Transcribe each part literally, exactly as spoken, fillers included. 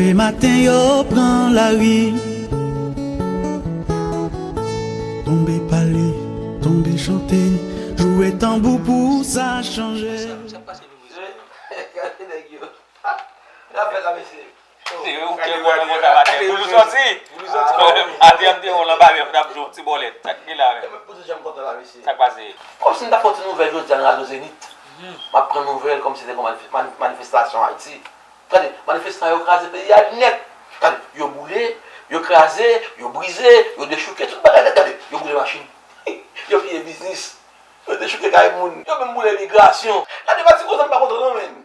E maten yo pran lari. Tonbe pale, tonbe chante, jwe tanbou pou sa chanje. Sa k pase nou mesye? Gade nèg yo. N ap fè la mesye. Se ou ki wè nou konn ap atè. Pou nou sòti. Pou nou sòti. Atè an te yon lanbadè pou n ap jwe yon ti bòlèt. Sa k gen la menm? Mwen poze janm kontan la mesye. Sa k pase? Kòmsi m ta fè yon ti nouvèl jodi a nan Radio Zenith. M ap pran nouvèl kòmsi se te gon manifestasyon Ayiti. Gade, manifestan yo kraze peyi a nèt. Gade, yo boule, yo kraze, yo brize, yo dechouke, tout bagay nèt, gade, yo boule machin. Yo piye biznis. Yo dechouke kay moun. Yo menm boule migrasyon. Gade, pa ti kontan m pa kontan non menn.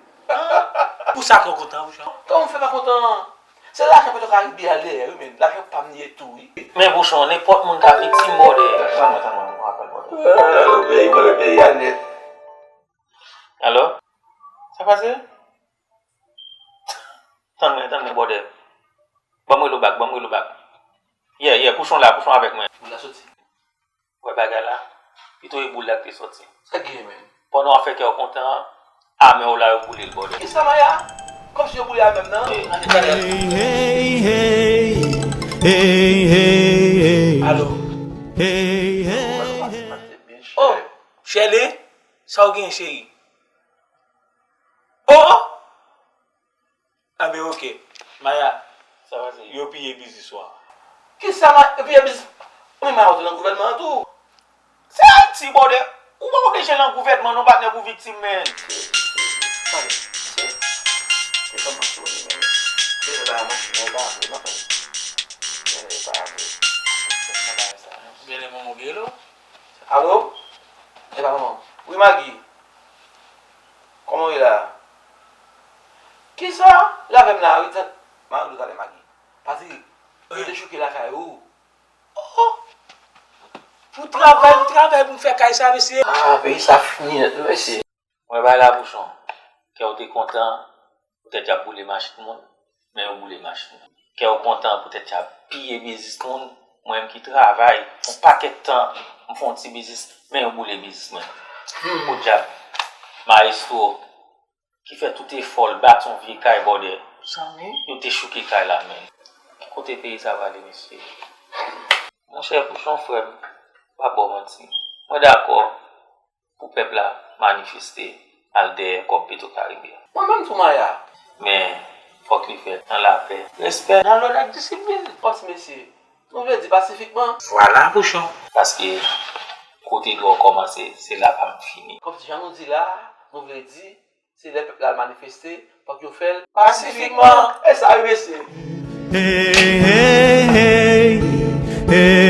Pou sa kò kontan, Pouchon? Kòman m fè pa kontan? Se lajan Petro Caribe a dèyè wi menn. Lajan pa m li ye tou wi. Men Pouchon, nenpòt moun ka viktim bòdè. Sa mwen tanmen m rapèl bòdè. Peyi, peyi a nèt. Alo? Sa pase? Tann mwen, tann mwen bòdè. Ban m rele w bak, ban m rele w bak. Yeah, yeah, Pouchon la, Pouchon avèk mwen. Boul la soti. Wè bagay la? Pito e boul la ki te soti. Sa k genyen menn? Pandan w ap fè kè w kontan an, amè w la yo boule l bòdè. Kisa Maya? Kòmsi yo boule amè m nan? Hey, hey, hey, hey, hey, hey, hey. Alo? Hey, hey, hey. Oh, Shirley, sa w genyen cheri? Oh! Anben oke. Maya, Sa pase? Yo piye biznis ou a. Kisa Maya? Yo piye biznis? Ou menm Maya ou te nan gouvènman an tou? Se Ayiti bòdè. Ou pa oblije nan gouvènman non patnè pou viktim menn. Tande, mesye. Se kòman sou li menm. Mesye pa machin nan e pa vre non frè m. Mesye e pa vre. Mesye nan bagay sa. Genlè manman w gelo. Alo? E pa manman w. Wi Magi. Kòman w ye la? Kisa? L avè m la wi tant. Mari w talè Magi. Patrik, yo dechouke lakay ou. Oh! Pou travay m travay pou m fè kay sa mesye. Ah peyi sa fini nèt wi mesye. Mwen bay la Pouchon. Kè w te kontan poutèt y ap boule machin moun, men yo boule machin mwen. Kè w kontan poutèt y ap piye biznis moun, mwen menm ki travay yon pakèt tan m fè yon ti biznis, men yo boule biznis mwen. Podyab, Maestro ki fè tout efò l bati yon vye kay bòdè, yo te chouke kay la menn. Ki kote peyi sa prale mesye? Monchè Pouchon frè m, m p ap ba w manti, mwen dakò pou pèp la manifeste, al dèyè kòb Petro Caribe a. Mwen menm tou Maya. Men fòk li fèt nan lapè, respè, nan lòd ak disiplin. Fòs mesye. Nou vle di pasifikman. Vwala Pouchon. Paske kote dwa w kòmanse, se la pa m fini. Kòmsi jan nou di la a, nou vle di, se lè pèp la al manifeste, fòk yo fè l pasifikman. E sa wi mesye. Hey, hey, hey, hey.